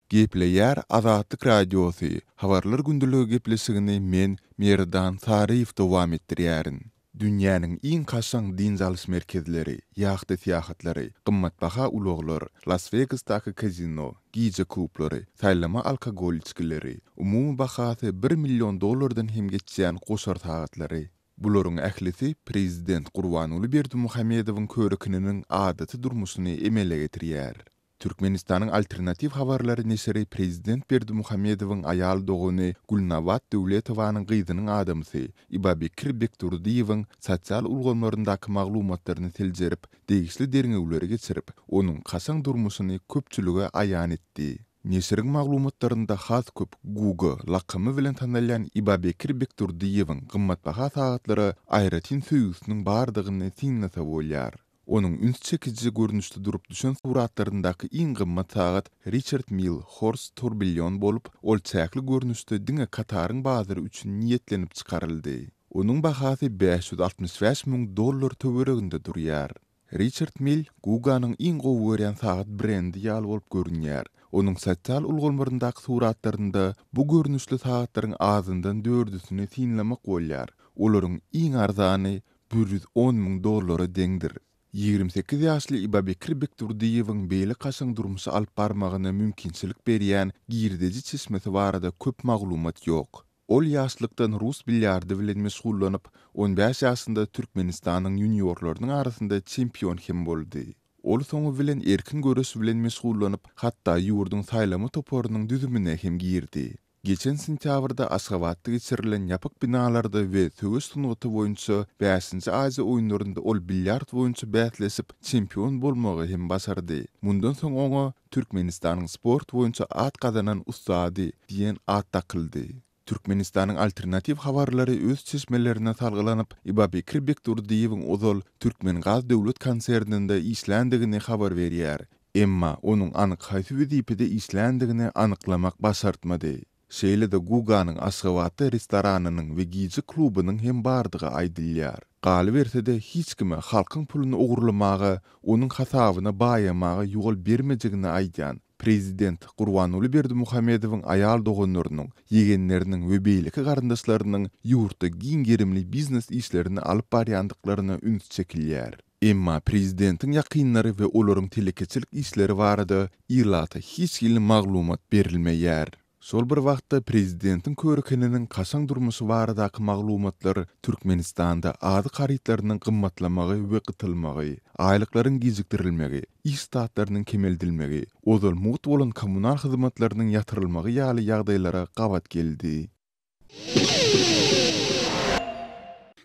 Gepleýär Azatlyk Radiosy, Habarlar gündeligi gepleşigini men, Merdan Saryýew dowam etdirýärin. Dünýäniň iň kaşaň dynç alyş merkezleri, ýahta syýahatlary, gymmatbaha ulaglar, Las-Wegasdaky kazino, gije klublary, saýlama alkogol içgileri, umumy bahasy bir million dollardan hem geçýän goşar sagatlary. Bularyň ählisi prezident Gurbanguly Berdimuhamedowyň körükininiň adaty durmuşyny emele getirýär. Türkmenistanyň Alternatiw habarlary neşiri prezident Berdimuhamedowyň aýal dogany Gülnabat Döwletowanyň gyzynyň adamsy Ibabekir Bekdurdyýewiň sosial ulgamlaryndaky maglumatlaryny seljerip, degişli derňewleri geçirip, onuň kaşaň durmuşyny köpçülige aýan etdi. Neşiriň maglumatlarynda has köp Guga lakamy bilen tanalýan Ibabekir Bekdurdyýewiň gymmatbaha sagatlara aýratyn söýgüsiniň bardygyny synlasa bolýar. Onuň üns çekiji görnüşde durup düşen suratlaryndaky iň gymmat sagat Richard Mille Horse Tourbillon bolup, ol çäkli görnüşde diňe Kataryň bazary üçin niýetlenip çykaryldy. Onuň bahasy 565 müň dollar töwereginde durýar. Richard Mille Guganyň iň gowy görýän sagat brendi ýaly bolup görünýär. Onuň sosial ulgamlaryndaky suratlarynda bu görnüşli sagatlaryň azyndan dördüsini synlamak bolýar. Olaryň iň arzany 110 müň dollara deňdir. 28 ýaşly Ibabekir Bekdurdyýewiň beýle kaşaň durmuşy alyp barmagyna mümkinçilik berýän girdeji çeşmesi barada köp maglumat ýok. Ol ýaşlykdan rus bilýardy bilen meşgullanyp, on bäş ýaşynda Türkmenistanyň ýuniorlarynyň arasynda çempion hem boldy. Ol soňy bilen erkin göreş bilen meşgullanyp, hatda ýurduň saýlama toparynyň düzümine hem girdi. Geçen sentýabrda Aşgabatda geçirilen ýapyk binalarda we söweş sungaty boýunça bäşinji Aziýa oýunlarynda ol bilýard boýunça bäsleşip, çempion bolmagy hem başardy. Mundan soň oňa Türkmenistanyň sport boýunça at gazanan ussady diýen at dakyldy. Türkmenistanyň Alternatiw habarlary öz çeşmelerine salgylanyp, Ibabekir Bekdurdyýewiň ozal Türkmengaz döwlet konserninde işländigini habar berýär. Emma onuň anyk haýsy wezipede işländigini anyklamak başartmady. Şeýle-de Guganyň Aşgabatda restoranynyň we gije klubunyň hem bardygy aýdylýar. Galyberse-de, hiç kime halkyň puluny ogurlamaga, onuň hasabyna baýamaga ýol bermejegini aýdýan prezident Gurbanguly Berdimuhamedowyň aýal doganlarynyň, ýegenleriniň we beýleki garyndaşlarynyň ýurtda giň gerimli biznes işlerini alyp barýandyklaryna üns çekilýär. Emma prezidentiň ýakynlary we olaryň telekeçilik işleri barada ilata hiç hili maglumat berilmeýär. Şol bir wagtda, prezidentiň körekeniniň kaşaň durmuşy baradaky maglumatlar Türkmenistanda azyk harytlarynyň gymmatlamagy we gytylmagy, aýlyklaryň gijikdirilmegi, iş ştatlarynyň kemeldilmegi, ozal mugt bolan kommunal hyzmatlarynyň ýatyrylmagy ýaly ýagdaýlara gabat geldi.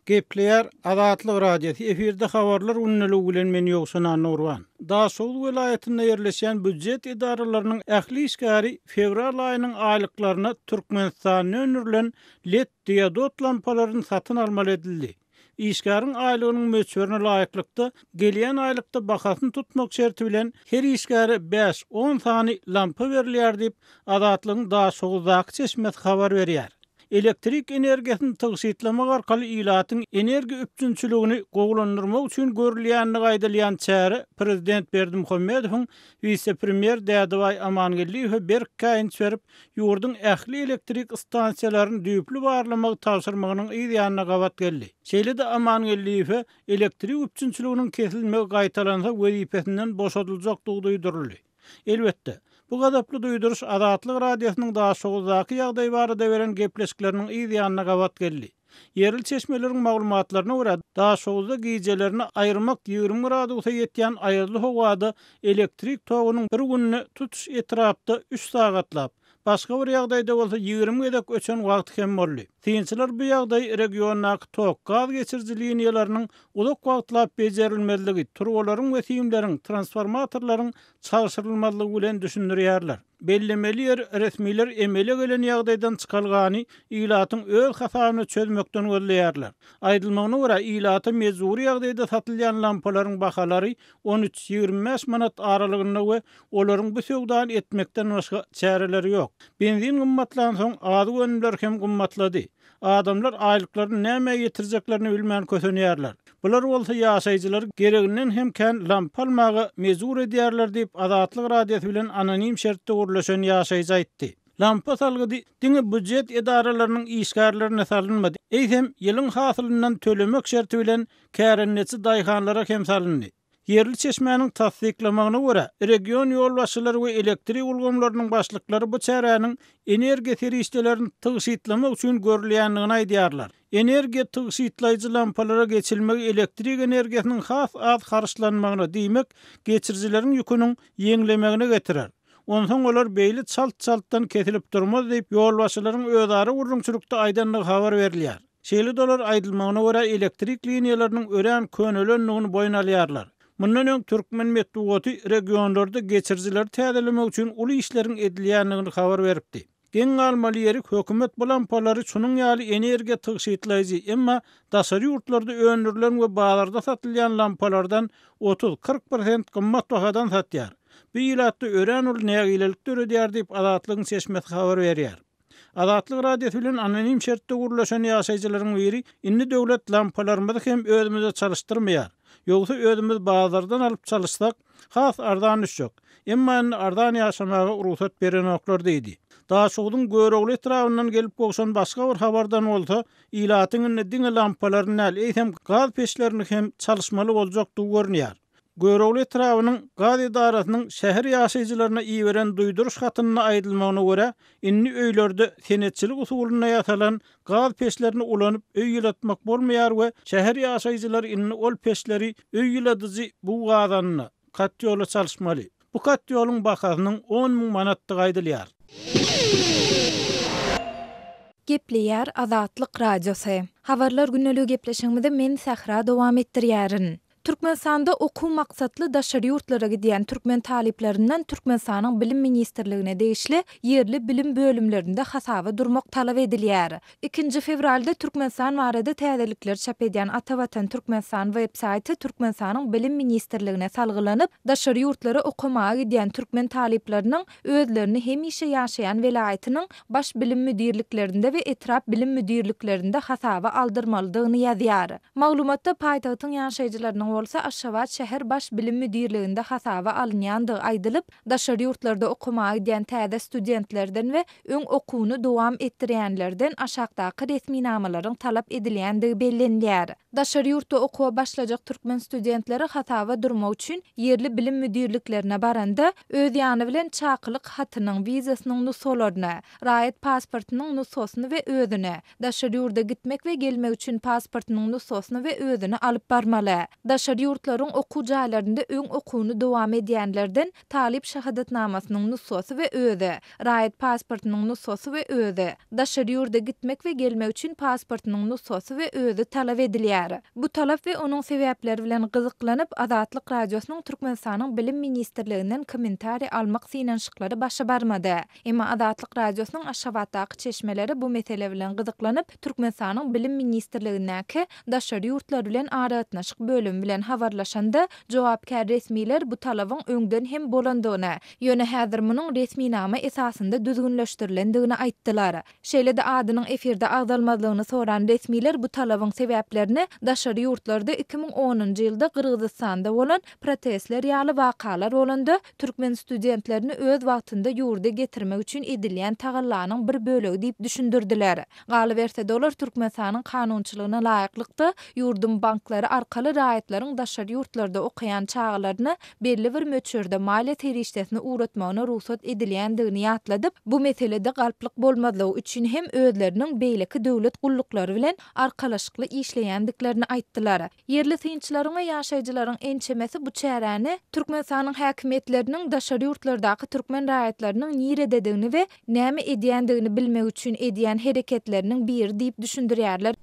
Gepleýär Azatlyk Radiosy, efirde habarlar gündeligi bilen men Ýowşan Annagurban. Daşoguz welaýatynda ýerleşýän býujet edaralarynyň ähli işgäri fewral aýynyň aýlyklaryna Türkmenistanda öndürilen led diodod lampalaryny satyn almaly edildi. Işgäriň aýlygynyň möçberine laýyklykda, gelýän aýlykda bahasyny tutmak şerti bilen her işgäre bäş-on sany lampa berilýär diýip, Azatlygyň Daşoguzdaky çeşmesi habar berýär. Elektrik energiýasyny tygşytlamak arkaly ilatyň energiýa üpjünçiligini gowulandyrmak üçin görülýändigi aýdylýan çäre prezident Berdimuhamedowyň wise-premýer Dädebaý Amangeldiýewe berk käýinç berip, ýurduň ähli elektrik stansiýalaryny düýpli barlamagy tabşyrmagynyň yz ýanyna gabat geldi. Şeýle-de Amangeldiýewe elektrik üpjünçiliginiň kesilmegi gaýtalansa wezipesinden boşadyljakdygy duýduryldy. Elbetde, bu gazaply duýduryş Azatlyk Radiosynyň Daşoguzdaky ýagdaý barada beren gepleşikleriniň yz ýanyna gabat geldi. Ýerli çeşmeleriň maglumatlaryna görä, Daşoguzda gijelerine aýyrmak 20 gradusa ýetýän aýazly howada elektrik togunyň bir günde tutuş etrapda üç sagatlap, başga bir ýagdaýda bolsa 20 gezek öçen wagty hem boldy. Synçylar bu ýagdaýy regiondaky tok, gaz geçiriji liniýalarynyň uzak wagtlap bejerilmezligi, turbalaryň we simleriň, transformatorlaryň çalşyrylmazlygy bilen düşündirýärler. Bellemeli ýeri, resmiler emele gelen ýagdaýdan çykalgany ilatyň öz hasabyna çözmekden gözleýärler. Aýdylmagyna görä, ilata mejbury ýagdaýda satylýan lampalaryň bahalary on üç, 25 manat aralygynda we olaryň bu söwdany etmekden başga çäreleri ýok. ýok. Benzin gymmatlansoň, azyk önümleri hem gymmatlady. Adamlar aýlyklaryny nämä ýetirjeklerini bilmän kösenýärler. Bular bolsa ýaşaýjylary gereginden hem kän lampa almaga mejbur edýärler diýip, Azatlyk Radiosy bilen anonim şertde gürleşen ýaşaýjy aýtdy. Lampa salgydy diňe býujet edaralarynyň işgärlerine salynmady, eýsem, ýylyň hasylyndan tölemek şerti bilen kärendeçi daýhanlara hem salyndy. Ýerli çeşmäniň tassyklamagyna görä, region ýolbaşçylary we elektrik ulgamlarynyň başlyklary bu çäräniň energiýa serişdelerini tygşytlamak üçin görülýändigini aýdýarlar. Energiýa tygşytlaýjy lampalara geçilmegi elektrik energiýasynyň has az harçlanmagyna, diýmek, geçirijileriň ýüküniň ýeňlemegine getirer. Onsoň olar beýle çalt-çaltdan kesilip durmaz diýip, ýolbaşçylaryň özara gürrüňçilikde aýdandygy habar berilýär. Şeýle-de olar aýdylmagyna görä elektrik liniýalarynyň örän könelendigini boýun alýarlar. Mundan öň türkmen metbugaty regionlarda geçirijileri täzelemek üçin uly işleriň edilýändigini habar beripdi. Geň galmaly ýeri hökümet bu lampalary şunuň ýaly energiýa tygşytlaýjy, emma daşary ýurtlarda öndürilen we bazarda satylýan lampalardan 30, 40 prosent gymmat bahadan satýar. Bu ilatda örän uly nägilelik döredýär diýip, Azatlygyň çeşmesi habar berýär. Azatlyk Radiosy bilen anonim şertde gürleşen ýaşaýjylaryň biri, Indi döwlet lampalarymyzy hem özümize çalyşdyrmaýar. Ýogsa özümiz bazardan alyp çalyşsak, has arzan düşjek. Emma indi arzan ýaşamaga rugsat berenoklar diýdi. Daşogzuň Görogly etrabyndan gelip gowşan başga bir habardan bolsa, ilatyň indi diňe lampalaryny däl, eýsem gaz peçlerini hem çalyşmaly boljakdygy görünýär. Görogly etrabynyň gaz edarasynyň şäher ýaşaýjylaryna iberen duýduryş hatynda aýdylmagyna görä, indi öýlerde senetçilik usulynda ýasalan gaz peçlerini ulanyp öý ýylatmak bolmaýar we şäher ýaşaýjylary indi ol peçleri öý ýyladyjy bug gazanyna, kotýola çalyşmaly. Bu kotýolyň bahasynyň 10 müň manatdygy aýdylýar. Gepleýär Azatlyk Radiosy. Habarlar gündeligi gepleşigimizi men Sähra dowam etdirýärin. Türkmenistanda okuw maksatly daşary ýurtlara gidýän türkmen talyplaryndan Türkmenistanyň Bilim ministrligine degişli ýerli bilim bölümlerinde hasaba durmak talap edilýär. Ikinji fewralda Türkmenistan barada täzelikleri çap edýän Atavatan Türkmenistan web saýty Türkmenistanyň Bilim ministrligine salgylanyp, daşary ýurtlara okamaga gidýän türkmen talyplarynyň özlerini hemişe ýaşaýan welaýatynyň baş bilim müdirliklerinde we etrap bilim müdirliklerinde hasaba aldyrmalydygyny ýazýar. Maglumatda paýtagtyň ýaşaýjylarynyň bolsa Aşgabat şäher baş bilim müdirliginde hasaba alynýandygy aýdylyp, daşary ýurtlarda okamaga gidýän täze studentlerden we öň okuwyny dowam etdirýänlerden aşakdaky resminamalaryň talap edilýändigi bellenilýär. Daşary ýurtda okuwa başlajak türkmen studentleri hasaba durmak üçin ýerli bilim müdirliklerine baranda, öz ýany bilen çakylyk hatynyň, wizasynyň nusgalaryny, raýat pasportynyň nusgasyny we özüni, Daşary ýurda gitmek we gelmek üçin pasportynyň nusgasyny we özüni alyp barmaly. Daşary ýurtlaryň okuw jaýlarynda öň okuwyny dowam edýänlerden talyp şahadatnamasynyň nusgasy we özi, raýat pasportynyň nusgasy we özi, daşary ýurda gitmek we gelmek üçin pasportynyň nusgasy we özi talap edilýär. Bu talap we onuň sebäpleri bilen gyzyklanyp, Azatlyk Radiosynyň Türkmenistanyň Bilim ministrliginden kommentariý almak synanyşyklary başa barmady. Emma Azatlyk Radiosynyň Aşgabatdaky çeşmeleri bu mesele bilen gyzyklanyp, Türkmenistanyň Bilim ministrligindäki daşary ýurtlar bilen aragatnaşyk bölümi bilen habarlaşanda, jogapkär resmiler bu talabyň öňden hem bolandygyny, ýöne häzir munuň resminama esasynda düzgünleşdirilendigini aýtdylar. Şeýle-de adynyň efirde agzalmazlygyny soran resmiler bu talabyň sebäplerini daşary ýurtlarda 2010-njy ýylda Gyrgyzystanda bolan protestler ýaly wakalar bolanda, türkmen studentlerini öz wagtynda ýurda getirmek üçin edilýän tagallanyň bir bölegi diýip düşündirdiler. Galyberse-de olar Türkmenistanyň kanunçylygyna laýyklykda, ýurduň banklary arkaly raýatlaryň daşary ýurtlarda okaýan çagalaryna belli bir möçberde maliýe serişdesini ugratmagyna rugsat edilýändigini ýatladyp, bu meselede galplyk bolmazlygy üçin hem özleriniň beýleki döwlet gulluklary bilen arkalaşykly işleýändiklerini aýtdylar. Ýerli synçylaryň we ýaşaýjylaryň ençemesi bu çäräni Türkmenistanyň häkimiýetleriniň daşary ýurtlardaky türkmen raýatlarynyň nirededigini we näme edýändigini bilmek üçin edýän hereketleriniň biri diýip düşündirýärler.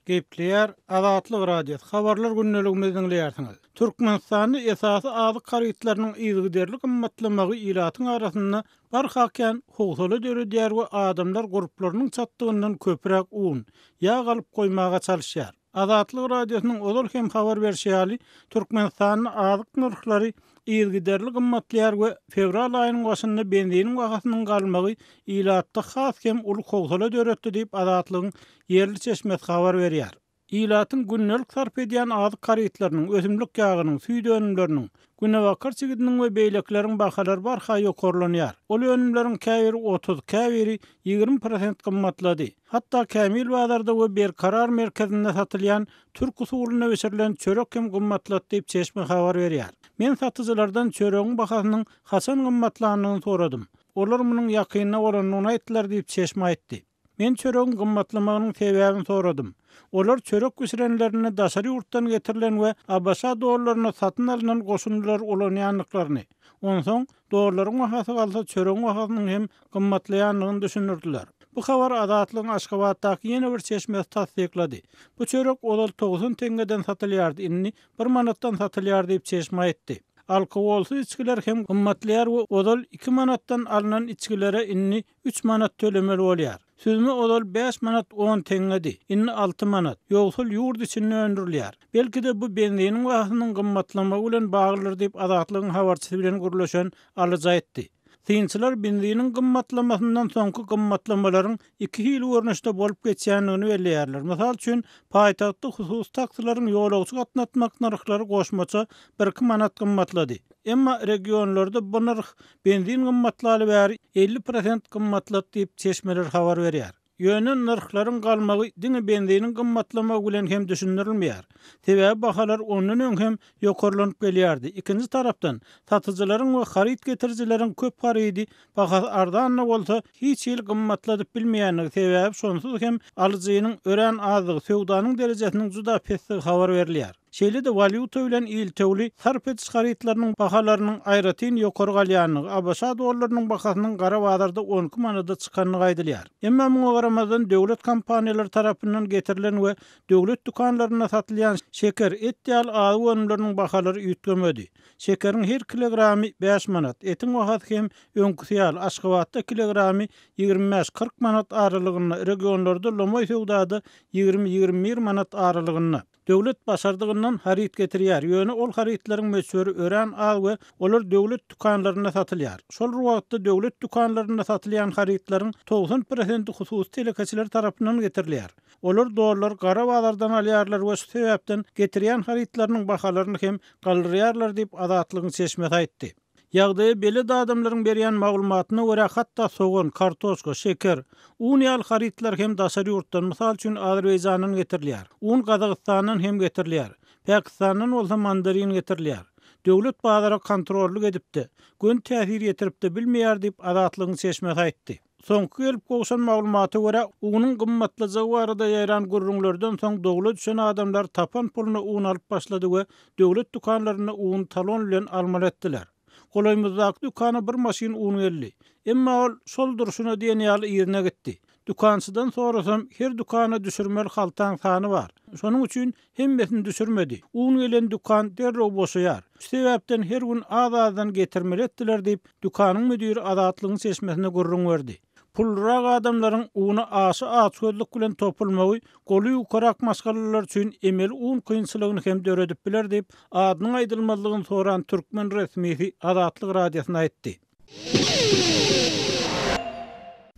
Gepleýär Azatlyk Radiosy, Habarlar gündeligimizi diňleýärsiňiz. Türkmenistanda esasy azyk harytlarynyň yzygiderli gymmatlamagy ilatyň arasynda barha kän howsala döredýär we adamlar gurplarynyň çatdygyndan köpräk un, ýag alyp goýmaga çalyşýar. Azatlyk Radiosynyň ozal hem habar berşi ýaly, Türkmenistanda azyk nyrhlary. yzygiderli gymmatlaýar we fewral aýynyň başynda benziniň bahasynyň galmagy ilatda has hem uly howsala döretdi diýip, Azatlygyň ýerli çeşmesi habar berýär. Ilatyň gündelik sarp edýän azyk harytlarynyň, ösümlik ýagynyň, süýt önümleriniň, günebakar çigidiniň we beýlekileriň bahalary barha ýokarlanýar. Ol önümleriň käbiri 30, käbiri 20 prosent gymmatlady. Hatda Kämil bazarda we Berkarar merkezinde satylýan türk usulynda bişirilen çörek hem gymmatlady diýip, çeşme habar berýär. Men satyjylardan çöregiň bahasynyň haçan gymmatlandygyny soradym. Olar munuň ýakynda bolandygyny aýtdylar diýip, çeşme aýtdy. Men çöregiň gymmatlamagynyň sebäbini soradym. Olar çörek bişirenlerinde daşary ýurtdan getirilen we ABŞ dollaryna satyn alnan goşundylary ulanýandyklaryny, onsoň dollaryň bahasy galsa çöregiň bahasynyň hem gymmatlaýandygyny düşündirdiler. Bu habary Azatlygyň Aşgabatdaky ýene bir çeşmesi tassyklady. Bu çörek ozal 90 teňňeden satylýardy, indi bir manatdan satylýar diýip, çeşme aýtdy. Alkogolsyz içgiler hem gymmatlaýar we ozal iki manatdan alnan içgilere indi Üç manat tölemeli bolýar. Süzme ozal bäş manat on teňňedi, indi alty manat. Ýogsal ýurt içinde öndürilýär. Belki-de bu benziniň bahasynyň gymmatlamagy bilen baglydyr diýip, Azatlygyň habarçysy bilen gürleşen alyjy aýtdy. Synçylar benziniň gymmatlamasyndan soňky gymmatlamalaryň iki hili görnüşde bolup geçýändigini belleýärler. Mysal üçin, paýtagtda hususy taksileriň ýolagçy gatnatmak nyrhlary goşmaça birki manat gymmatlady. Emma regionlarda bu nyrh Benzin gymmatlaly bäri 50 prosent gymmatlady diýip, çeşmeler habar berýär. Ýöne nyrhlaryň galmagy diňe benziniň gymmatlamagy bilen hem düşündirilmeýär. Sebäbi bahalar ondan öň hem ýokarlanyp gelýärdi. Ikinji tarapdan, satyjylaryň we haryt getirijileriň köp harydy bahasy arzan-da bolsa, hiç hili gymmatladyp bilmeýändigi, sebäbi şonsuz hem alyjynyň örän azdygy, söwdanyň derejesiniň juda pesdigi habar berilýär. Şeýle-de walýuta bilen iltewli sarp ediş harytlarynyň bahalarynyň aýratyn ýokary galýandygy, ABŞ dollarynyň bahasynyň gara bazarda 12 manada çykandygy aýdylýar. Emma muňa garamazdan, döwlet kompaniýalary tarapyndan getirilen we döwlet dükanlarynda satylýan şeker, et ýaly azyk önümleriniň bahalary üýtgemedi. Şekeriň her kilogramy bäş manat, etiň bahasy hem öňküsi ýaly, Aşgabatda kilogramy 25-40 manat aralygynda, regionlarda lomaý söwdada 20-21 manat aralygynda. Döwlet başardygyndan haryt getirýär, ýöne ol harytlaryň möçberi örän az we olar döwlet dükanlarynda satylýar. Şol bir wagtda döwlet dükanlarynda satylýan harytlaryň 90 prosenti hususy telekeçiler tarapyndan getirilýär. Olar dollary gara bazardan alýarlar we şu sebäpden getirýän harytlarynyň bahalaryny hem galdyrýarlar diýip, Azatlygyň çeşmesi aýtdy. Ýagdaýa belet adamlaryň berýän maglumatyna görä, hatda sogan, kartoşka, şeker, un ýaly harytlar hem daşary ýurtdan, mysal üçin, Azerbaýjandan getirilýär. Un Gazagystandan hem getirilýär. Pakistandan bolsa mandarin getirilýär. Döwlet bazara kontrollyk edip-de, göni täsir ýetirip-de bilmeýär diýip, Azatlygyň çeşmesi aýtdy. Soňky gelip gowşan maglumata görä, unuň gymmatlajagy barada ýaýran gürrüňlerden soň dowla düşen adamlar tapan puluna un alyp başlady we döwlet dükanlarynda uny talon bilen almaly etdiler. Golaýymyzdaky dükana bir maşyn un geldi. Emma ol şol durşuna diýen ýaly yzyna gitdi. Dükançydan sorasam, her dükana düşürmeli haltaň sany bar. Şonuň üçin hemmesini düşürmedi. Un gelen dükan derrew boşaýar. Şu sebäpden her gün az-azdan getirmeli etdiler diýip, dükanyň müdiri Azatlygyň çeşmesine gürrüň berdi. Pullurak adamlaryň una aşa açgözlük bilen topulmagy goly ýukarak maşgalalar üçin emeli un kynçylygyny hem döredip biler diýip, adynyň aýdylmazlygyny soran türkmen resmisi Azatlyk Radiosyna aýtdy.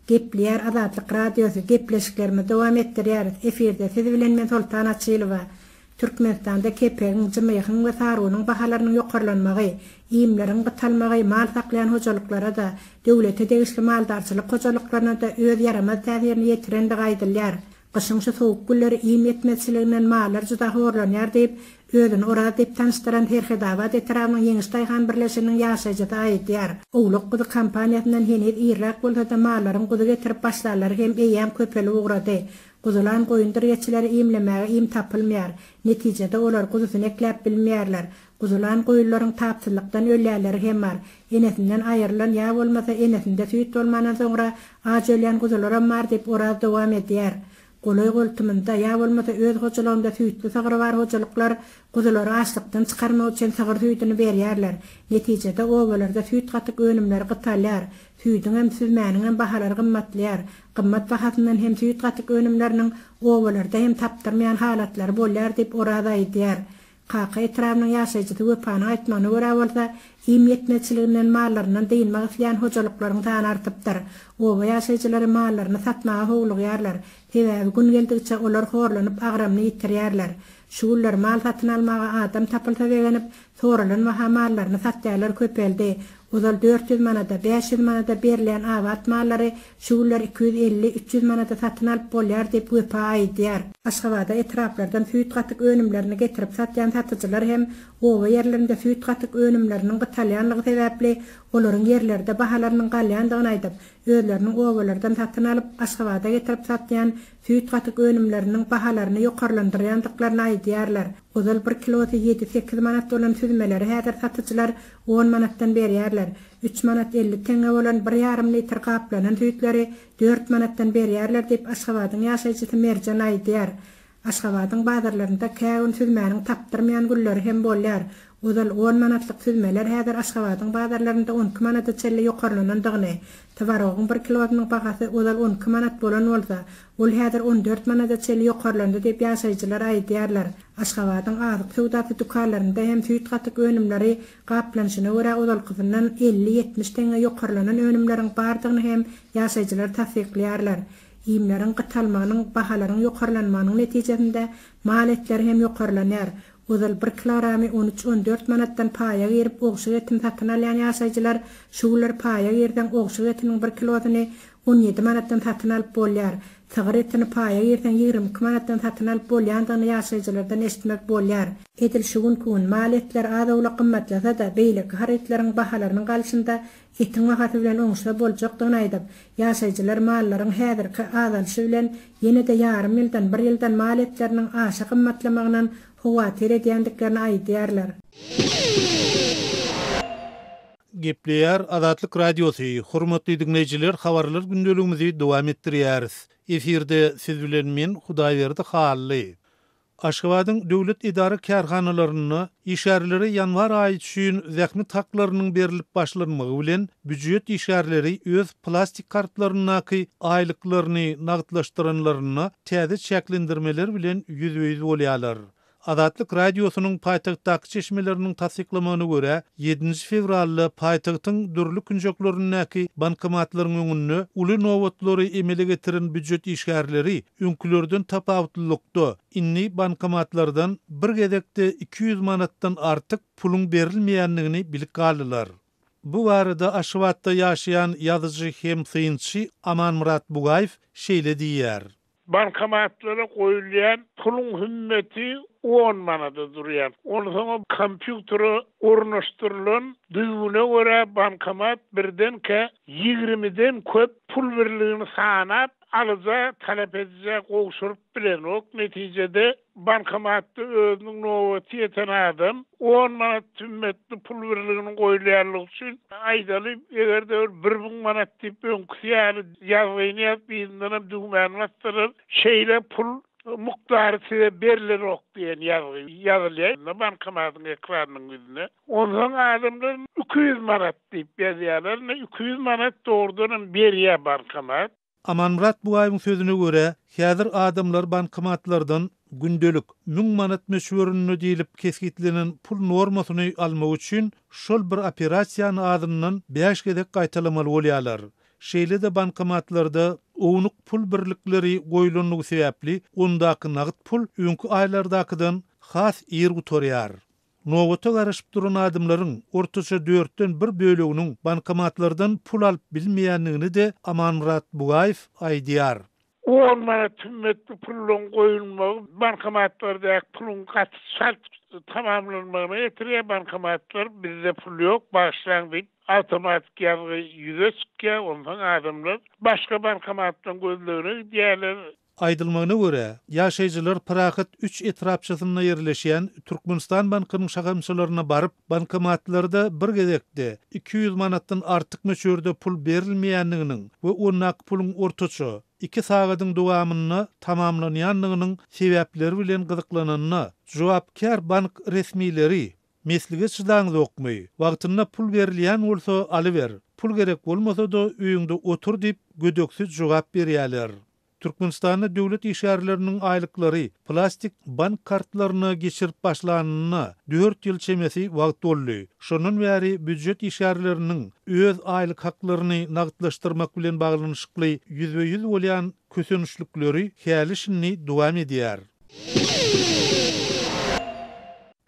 Gepleýär Azatlyk Radiosy, Gepleşiklerimizi dowam etdirýäris. Efirde siz bilen men Soltan Açylowa. Türkmenistanda kepegiň, jmyhyň we sarunyň bahalarynyň ýokarlanmagy, iýmleriň gytalmagy mal saklaýan hojalyklara-da, döwlete degişli maldarçylyk hojalyklaryna-da öz ýaramaz täsirini ýetirendigi aýdylýar. Gyşyň şu sowuk günleri iým ýetmezçiliginden mallar juda horlanýar diýip, özüni Oraz diýip tanyşdyran Serhedabat etrabynyň Ýeňiş daýhan birleşiginiň ýaşaýjysy aýdýar. Owlak-guzy kampaniýasyndan heniz irräk bolsa-da mallaryň guzy getirip başlanlary hem eýýäm köpelip ugrady. Guzulan goýundyr geçileri iýmlemäge iým tapylmaýar. Netijede olar guzusyny ekläp bilmeýärler. Guzulan goýunlaryň tapsyzlykdan ölýänleri hem bar. Enesinden aýrylan ýa bolmasa enesinde süýt bolmandan soňra aç ölýän guzularam bar diýip Oraz dowam edýär. Golaý-goltumynda, ýa bolmasa öz hojalygynda süýtli sygry bar hojalyklar guzulary açlykdan çykarmak üçin sygyr süýdüni berýärler. Netijede obalarda süýt-gatyk önümleri gytalýar. Süýdüňem, süzmäniňem bahalary gymmatlaýar. Gymmat bahasyndan hem süýt-gatyk önümleriniň obalarda hem tapdyrmaýan halatlary bolýar diýip Oraz aýdýar. Kaka etrabynyň ýaşaýjysy Wepanyň aýtmagyna görä bolsa, iým ýetmezçiliginden mallaryndan dynmak isleýän hojalyklaryň sany artypdyr. Oba ýaşaýjylary mallaryny satmaga howlugýarlar. Sebäbi gün geldigiçe olar horlanyp agramyny ýitirýärler. Şu günler mal satyn almaga adam tapylsa begenip, soralan baha mallaryny satýarlar köpeldi. Ozal 400 manada, 500 manada berilýän abat mallary şu günler 250, 300 manada satyn alyp bolýar diýip, Wepa aýdýar. Aşgabada etraplardan süýt-gatyk önümlerini getirip satýan satyjylar hem oba ýerlerinde süýt-gatyk önümleriniň gytalýanlygy sebäpli olaryň ýerlerde bahalarynyň galýandygyny aýdyp, özleriniň obalardan satyn alyp, Aşgabada getirip satýan süýt-gatyk önümleriniň bahalaryny ýokarlandyrýandyklaryny aýdýarlar. Ozal bir kilosy ýedi-sekiz manat bolan süzmeleri häzir satyjylar on manatdan berýärler. Üç manat 50 teňňe bolan bir ýarym litr gaplanan süýtleri dört manatdan berýärler diýip, Aşgabadyň ýaşaýjysy Merjen aýdýar. Aşgabadyň bazarlarynda kä gün süzmäniň tapdyrmaýan günleri hem bolýar. Ozal on manatlyk süzmeler häzir Aşgabadyň bazarlarynda on iki manada çenli ýokarlanandygyny, twarogyň bir kilosynyň bahasy ozal 12 manat bolan bolsa, ol häzir 14 manada çenli ýokarlandy diýip ýaşaýjylar aýdýarlar. Aşgabadyň azyk söwdasy dükanlarynda hem süýt-gatyk önümleri gaplanyşyna görä ozalkysyndan 50-70 teňňe ýokarlanan önümleriň bardygyny hem ýaşaýjylar tassyklaýarlar. Iýmleriň gytalmagynyň, bahalaryň ýokarlanmagynyň netijesinde mal etleri hem ýokarlanýar. Ozal bir kilogramy on üç-on dört manatdan paýa girip ogşuk etini satyn alýan ýaşaýjylar şu günler paýa girseň ogşuk etiniň bir kilosyny 17 manatdan satyn alyp bolýar. Sygyr etini paýa girseň 22 manatdan satyn alyp bolýandygyny ýaşaýjylardan eşitmek bolýar. Edil şu günki gün mal etleri az-owlak gymmatlasa-da, beýleki harytlaryň bahalarynyň galyşynda etiň bahasy bilen oňşsa boljakdygyny aýdyp, ýaşaýjylar mallaryň häzirki azalyşy bilen ýene-de ýarym ýyldan, bir ýyldan mal etleriniň aşa gymmatlamagyndan howatyr edýändiklerini aýdýarlar. Gepleýär Azatlyk Radiosy, Hormatly diňleýjiler habarlar gündeligimizi dowam etdirýäris. Efirde siz bilen men Hudaýberdi Hally. Aşgabadyň döwlet edara-kärhanalarynda işgärlere ýanwar aýy üçin zähmet haklarynyň berlip başlanmagy bilen, býujet işgärleri öz plastik kartlaryndaky aýlyklaryny nagtlaşdyranlarynda täze çäklendirmeler bilen ýüzbe-ýüz bolýarlar. Azatlyk Radiosynyň paýtagtdaky çeşmeleriniň tassyklamagyna görä, ýedinji fewralda paýtagtyň dürli künjeklerindäki bankomatlaryň öňünde uly nobatlary emele getiren býujet işgärleri Öňkülerden tapawutlylykda, indi bankomatlardan bir gezekde 200 manatdan artyk puluň berilmeýändigini bilip galdylar. Bu barada Aşgabatda ýaşaýan ýazyjy hem synçy Amanmyrat Bugaýew şeýle diýýär. Bankomatlara goýulýan puluň hümmeti on manada durýar. Onsoňam kompýutere ornaşdyrylan düzgüne görä bankomat birdenkä ýigrimiden köp pul birligini sanap, alyja, talap edijä gowşuryp bilenok. Netijede, bankomatda özüniň nobaty ýeten adam on manat hümmetli pul birliginiň goýulýanlygy üçin, aýdaly, eger-de bir bir müň manat diýip öňküsi ýaly ýazgyny ýazyp, yzyndanam düwmäni basdyrar, şeýle pul mukdary size berlenok diýen ýazgy ýazylýar bankomatyň ekranynyň ýüzüne. Onsoň adamlar 200 manat diýip ýazýarlar. Ine, 200 manat dogrudanam berýär bankomat. Amanmyrat Bugaýewiň sözüne görä, häzir adamlar bankomatlardan gündelik müň manat möçberinde diýlip kesgitlenen pul normasyny almak üçin şol bir operasiýany azyndan bäş gezek gaýtalamaly bolýarlar. Şeýle-de bankomatlarda ownuk pul birlikleri goýlandygy sebäpli ondaky nagt pul öňki aýlardakydan has ir gutarýar. Nobata garaşyp duran adamlaryň ortaça dörtden bir böleginiň bankomatlardan pul alyp bilmeýändigini-de Amanmyrat Bugaýew aýdýar. On manat hümmetli pullaryň goýulmagy bankomatlardaky puluň gaty çalt tamamlanmagyna getirýär. Bankomatlar bizde pul ýok, bagyşlaň diýip, awtomatik ýazgy ýüze çykýar. Onsoň adamlar başga bankomatlaryň gözlegine gidýärler. Aýdylmagyna görä, ýaşaýjylar Parahat üç etrapçasynda ýerleşýän Türkmenistan bankynyň şahamçalaryna baryp, bankomatlarda bir gezekde 200 manatdan artyk möçberde pul berilmeýändiginiň we ondaky puluň ortaça iki sagadyň dowamynda tamamlanýandygynyň sebäpleri bilen gyzyklananda, jogapkär bank resmileri Meslige çydaňzokmy? Wagtynda pul berilýän bolsa alyber, pul gerek bolmasa-da öýüňde otur diýip, gödeksi jogap berýärler. Türkmenistanda döwlet işgärleriniň aýlyklary plastik bank kartlaryna geçirip başlanyna dört ýyl çemesi wagt boldy. Şondan bäri býujet işgärleriniň öz aýlyk haklaryny nagtlaşdyrmak bilen baglanyşykly ýüzbe-ýüz bolýan kösençlikleri häli-şindi dowam edýär.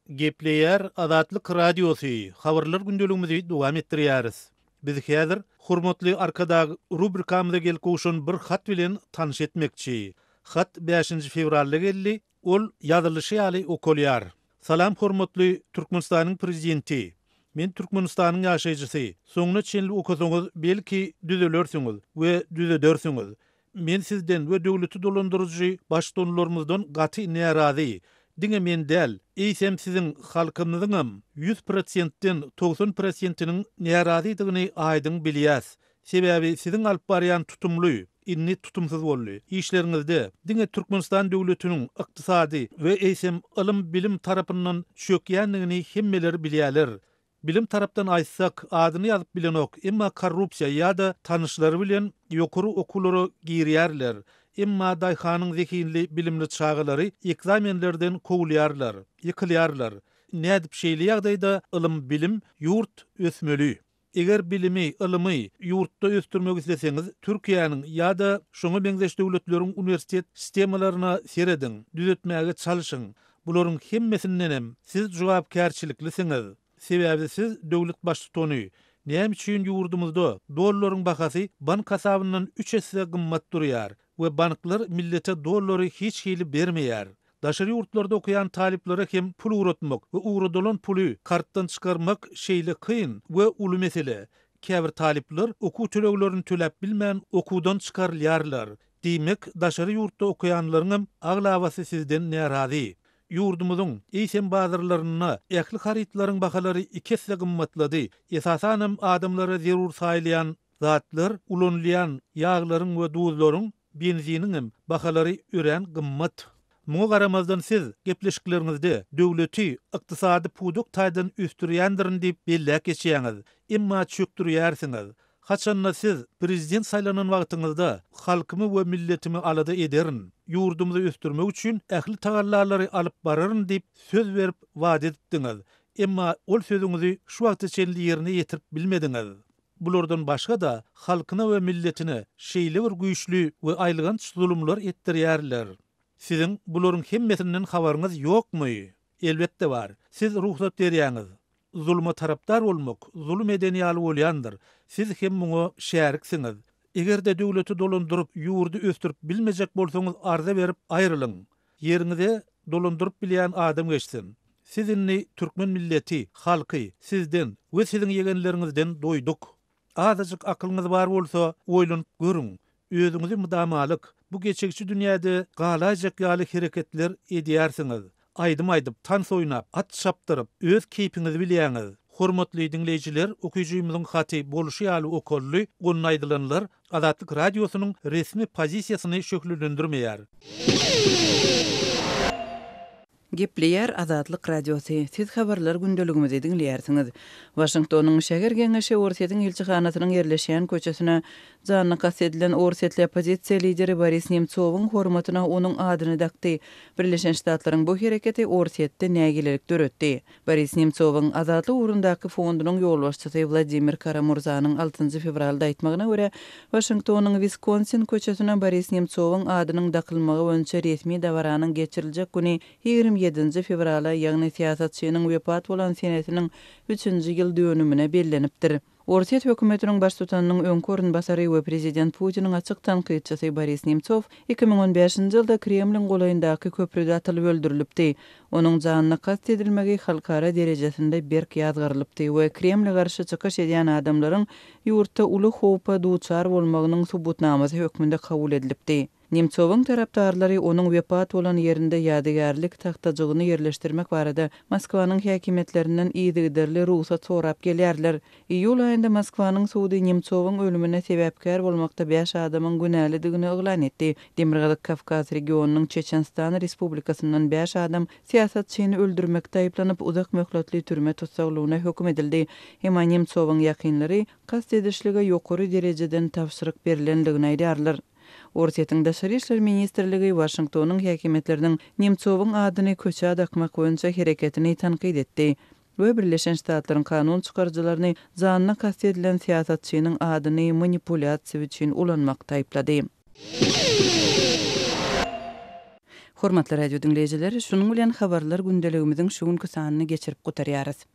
Gepleýär Azatlyk Radiosy, Habarlar gündeligimizi dowam etdirýäris. Biz häzir Hormatly Arkadag rubrikamyza gelip gowşan bir hat bilen tanyş etmekçi. Hat bäşinji fewralda geldi, ol ýazylyşy ýaly okalýar. Salam hormatly Türkmenistanyň Prezidenti! Men Türkmenistanyň ýaşaýjysy. Soňuna çenli okasaňyz belki düzelersiňiz we düzedersiňiz. Men sizden we döwleti dolandyryjy baştutanlarymyzdan gaty närazy. Diňe men däl, eýsem siziň halkymyzyňam ýüz prosentden 90 prosentiniň närazydygyny aýdyň bilýäs. Sebäbi siziň alyp barýan tutumly, indi tutumsyz boldy, işleriňizde diňe Türkmenistan döwletiniň ykdysady we eýsem ylym-bilim tarapyndan çökýändigini hemmeler bilýäler. Bilim tarapdan aýtsak, adyny ýazyp bilenok, emma korrupsiýa ýa-da tanyşlary bilen ýokary okuwlara girýärler. Emma daýhanyň zehinli, bilimli çagalary ekzamenlerden kowulýarlar, ýykylýarlar. Nädip şeýle ýagdaýda ylym-bilim, ýurt ösmeli? Eger bilimi, ylymy ýurtda ösdürmek isleseňiz, Türkiýäniň ýa-da şoňa meňzeş döwletleriň uniwersitet sistemalaryna serediň, düzetmäge çalyşyň. Bularyň hemmesindenem siz jogapkärçiliklisiňiz. Sebäbi siz döwlet baştutany. Näme üçin ýurdumyzda dollaryň bahasy bank hasabyndan üç esse gymmat durýar we banklar millete dollary hiç hili bermeýär? Daşary ýurtlarda okaýan talyplara hem pul ugratmak we ugradylan puly kartdan çykarmak şeýle kyn we uly mesele. Käbir talyplar okuw töleglerini töläp bilmän okuwdan çykarylýarlar. Diýmek, daşary ýurtda okaýanlaryňam aglabasy sizden närazy. Ýurdumyzyň eýsem bazarlarynda ähli harytlaryň bahalary iki esse gymmatlady. Esasanam adamlara zerur saýylýan zatlar, ulanylýan ýaglaryň we duzlaryň, benziniňem bahalary örän gymmat. Muňa garamazdan siz gepleşikleriňizde döwleti ykdysady pudak taýdan ösdürýändirin diýip belläp geçýäňiz. Emma çökdürýärsiňiz. Haçanda siz prezident saýlanan wagtyňyzda halkymy we milletimi alada ederin, ýurdumyzy ösdürmek üçin ähli tagallalary alyp bararyn diýip söz berip wada edipdiňiz. Emma ol sözüňizi şu wagta çenli ýerine ýetirip bilmediňiz. Bulardan başga-da halkyna we milletine şeýle bir güýçli we aýylganç zulumlar etdirýärler. Siziň bularyň hemmesinden habaryňyz ýokmy? Elbetde bar. Siz rugsat berýäňiz. Zuluma tarapdar bolmak, zulum eden ýaly bolýandyr. Siz hem muňa şäriksiňiz. Eger-de döwleti dolandyryp, ýurdy ösdürip bilmejek bolsaňyz arza berip aýrylyň. Ýeriňize dolandyryp bilýän adam geçsin. Siz indi türkmen milleti, halky sizden we siziň ýegenleriňizden doýduk. Azajyk akylyňyz bar bolsa, oýlanyp görüň. Özüňizi mydamalyk bu geçegçi dünýäde galaýjak ýaly hereketler edýärsiňiz. Aýdym aýdyp, tans oýnap, at çapdyryp, öz keýpiňizi bilýäňiz. Hormatly diňleýjiler, okyjymyzyň haty bolşy ýaly okaldy, onda aýdylanlar Azatlyk Radiosynyň resmi pozisiýasyny şöhlelendirmeýär. Gepleýär Azatlyk Radiosy, Siz habarlar gündeligimizi diňleýärsiňiz. Waşingtonyň şäher geňeşi Orsýetiň ilçihanasynyň ýerleşýän köçesine janyna kast edilen orsýetli oppozisiýa lideri Boris Nemtsowyň hormatyna onuň adyny dakdy. Birleşen Ştatlaryň bu hereketi Orsýetde nägilelik döretdi. Boris Nemtsowyň Azatlyk ugrundaky fondunyň ýolbaşçysy Wladimir Kara-Murzanyň altynjy fewralda aýtmagyna görä, Waşingtonyň Wiskonsin köçesine Boris Nemtsowyň adynyň dakylmagy boýunça resmi dabaranyň geçiriljek güni 27-nji fewrala, ýagny syýasatçynyň wepat bolan senesiniň üçünji ýyl dönümine bellenipdir. Orsýet hökümetiniň baştutanynyň öňki orunbasary we prezident Putiniň açyk tankytçysy Boris Nemtsow 2015-nji ýylda Kremliň golaýyndaky köprüde atylyp öldürilipdi. Onuň janyna kast edilmegi halkara derejesinde berk ýazgarylypdy we Kremle garşy çykyş edýän adamlaryň ýurtda uly howpa duçar bolmagynyň subutnamasy hökmünde kabul edilipdi. Nemtsowyň tarapdarlary onuň wepat bolan ýerinde ýadygärlik tagtajygyny ýerleşdirmek barada Moskwanyň häkimiýetlerinden yzygiderli rugsat sorap gelýärler. Iýul aýynda Moskwanyň sudy Nemtsowyň ölümine sebäpkär bolmakda bäş adamyň günälidigini yglan etdi. Demirgazyk Kawkaz regionynyň Çeçenistan Respublikasyndan bäş adam syýasatçyny öldürmekde aýyplanyp, uzak möhletli türme tussaglygyna höküm edildi. Emma Nemtsowyň ýakynlary kast edişlige ýokary derejeden tabşyryk berlendigini aýdýarlar. Orsýetiň Daşary işler ministrligi Waşingtonyň häkimiýetleriniň Nemtsowyň adyny köçä dakmak boýunça hereketini tankyt etdi we Birleşen Ştatlaryň kanun çykaryjylaryny janyna kast edilen syýasatçynyň adyny manipulýasiýa üçin ulanmakda aýyplady. Hormatly radio diňleýjiler, şunuň bilen Habarlar gündeligimiziň şu günki sanyny geçirip gutarýarys.